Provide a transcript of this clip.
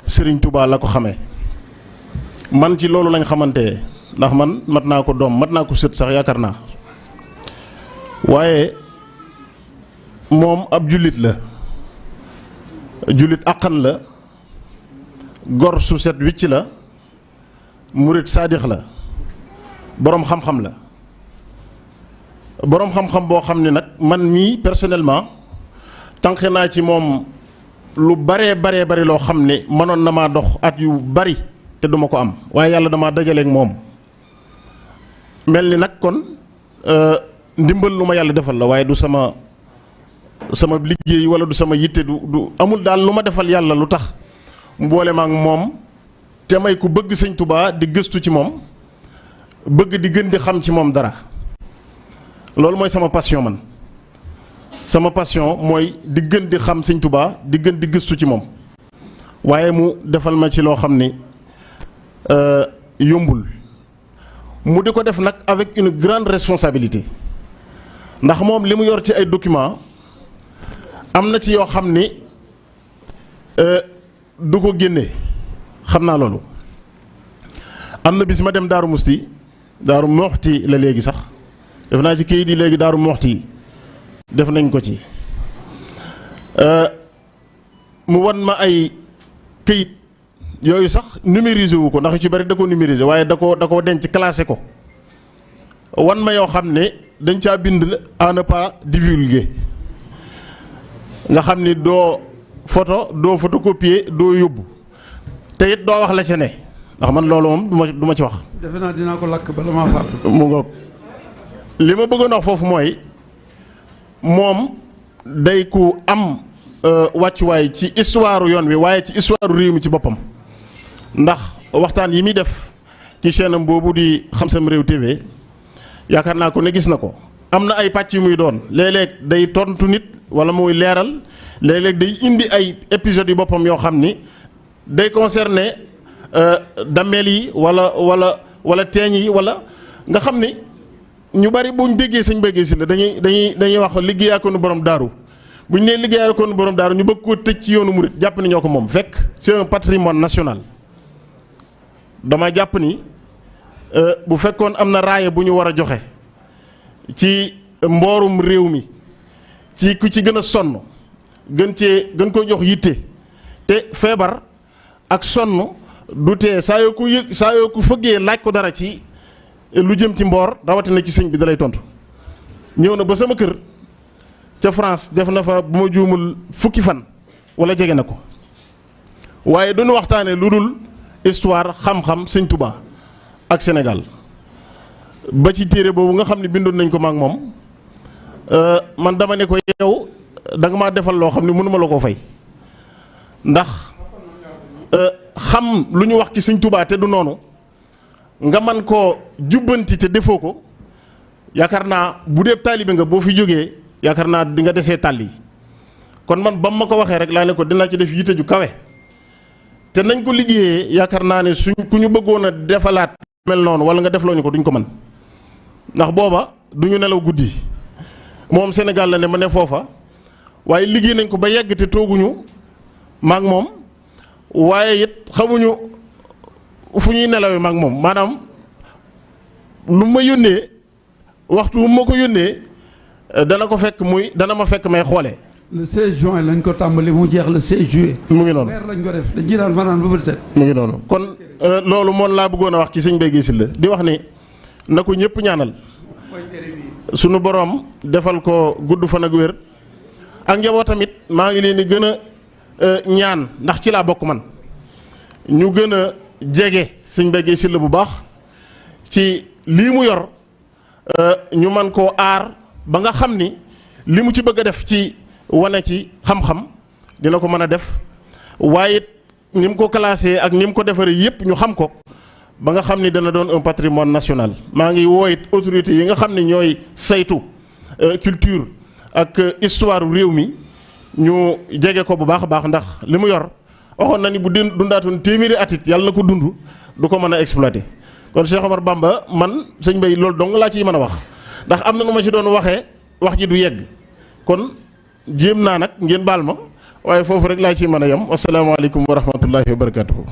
Serigne Touba la ko xamee man ci loolu lañ xamante ndax man mat naa ko doom mat naa ko sët sax yaakaar naa waaye moom ab jullit la jullit àqan la gor su set wicc la murit saadix la boroom xam-xam la boroom xam-xam boo xam ne nag man mii personnellement tànqe naa ci moom lu baree bari loo xam ne mënoon na maa dox at yu bari te duma ko am waaye yàlla damaa dajaleek moom mel ni nag kon ndimbal lu ma yàlla defal la waaye du sama liggéey wala du sama yitte du amul daal lu ma defal yàlla lu tax mu boole ma ak moom te may ku bëgg sëñ Touba di gëstu ci moom bëgg di gën di xam ci moom dara loolu mooy sama passion man sama passion mooy di gën di xam sëñ Touba di gën di gëstu ci moom waaye mu defal ma ci loo xam ni yombul mu di ko def nag avec une grande responsabilité ndax moom li mu yor ci ay documents am na ci yoo xam ni du ko génne xam naa loolu am na bis ma dem Daaru Musti Daaru Moxti la léegi sax def naa ci kayit yi léegi Daaru Moxti def nañ ko ci mu wan ma ay këyit yooyu sax numérisé wu ko ndax yu ci bari da ko numérisé waaye da ko denc classé ko wan ma yoo xam ne dañ caa bind à ne pas divulguer nga xam ni doo photo doo photocopier doo yóbbu te it doo wax la ca ne ndax man loolu moom du ma ci wax. defe naa dinaa ko lakk bala maa fàtte. mu ngoog li ma bëggoon wax foofu mooy moom day ku am wàccuwaay ci histoire yoon wi waaye ci histoire réew mi ci boppam ndax waxtaan yi muy def ci chaîne am boobu di Xam Sam Réew TV yaakaar naa ko ne gis na ko am na ay pàcc yu muy doon léeg-léeg day tontu nit wala muy leeral léeg-léeg day indi ay épisodes yu boppam yoo xam ni day concerné dammeel yi wala teeñ yi wala nga xam ni ñu bari buñ déggee sëñ Mbaye Guèye Sylla dañuy wax liggéeyaa nu borom daaru buñ nee liggéeyaa nu borom daaru ñu bëgg koo tëj ci yoonu murit jàpp ni ñoo ko moom fekk c'est un patrimoine national dama jàpp ni bu fekkoon am na raaya bu ñu war a joxe ci mboorum réew mi ci ku ci gën a sonn gën koo jox yitte te feebar ak sonn du tee saa yoo ko fëggee laaj ko dara ci lu jëm ci mboor rawatina ci sëñ bi dalay tontu ñëw na ba sama kër ca France def na fa bu ma juumul fukki fan wala jege na ko waaye duñu waxtaane lu dul histoire xam-xam sëñ Touba ak Sénégal ba ci téere boobu nga xam ne bindoon nañ ko maak moom man dama ne ko yow da nga maa defal loo xam ne mënuma la koo fay ndax xam lu ñu wax ci sëñ Touba te du noonu nga man koo jubbanti te defoo ko yaakaar naa bu dee taalibe nga boo fi jógee yaakaar naa di nga desee tàll yi kon man ba ma ko waxee rek laa ne ko dinaa ci def yitte ju kawe te nañ ko liggéeyee yaakaar naa ne suñ ku ñu bëggoon a defalaat mel noonu wala nga defloo ñu ko duñ ko mën ndax booba du ñu nelaw guddi moom Sénégal la ne ma ne foofa waaye liggéey nañ ko ba yegg te tooguñu maak moom waaye it xamuñu fu ñuy nelawee maak moom maanaam lu ma yónnee waxtu bu ma ko yónnee dana ko fekk dana ma fekk may xoolee. le 16 juin lañ ko tàmbali mu jeex le 16 juillet. mu ngi noonu weer lañ ko def dañ ci daan fanaan ba bët set. mu ngi noonu kon loolu moom laa bëggoon a wax ci sëñ Mbaye Guèye Sylla di wax ni na ko ñëpp ñaanal sunu borom defal ko gudd fan ak wér ak njaboot tamit maa ngi leen di gën a ñaan ndax ci laa bokk man ñu gën a jege sëñ Mbaye Guèye Sylla bu baax ci lii mu yor ñu man koo aar ba nga xam ni li mu ci bëgg a def ci wane ci xam-xam dina ko mën a def waaye ni mu ko classé ak ni mu ko defaree yépp ñu xam ko ba nga xam ni dana doon un patrimoine national maa ngi wooyit autorités yi nga xam ne ñooy saytu culture ak histoire réew mi ñu jege ko bu baax a baax ndax li mu yor waxoon na ni bu dundaatoon téeméeri atit yàlla na ko dund du ko mën a exploiter kon Cheikh Omar Bamba man sëñ Mbaye loolu dong laa ciy mën a wax ndax am na nu ma ci doon waxee wax ji du yegg kon jéem naa nag ngeen baal ma waaye foofu rek laa ci mën a yem wasalaamaaleykum wa rahmatullahi wa barakatuhu